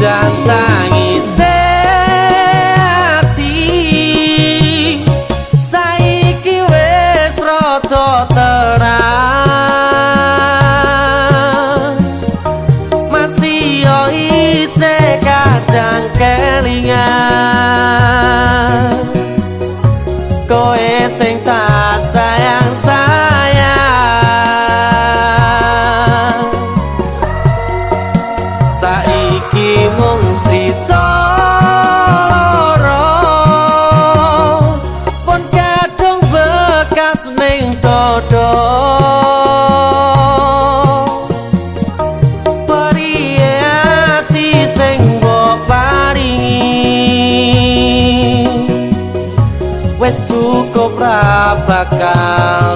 Udan tangise ati saiki wis rada terang, masih yo isih kadang kelingan kowe sing tak sayang sayang. Saiki mung crita loro pun kadung bekas ning dodo. Priye ati sing mbok paringi wis cukup ra bakal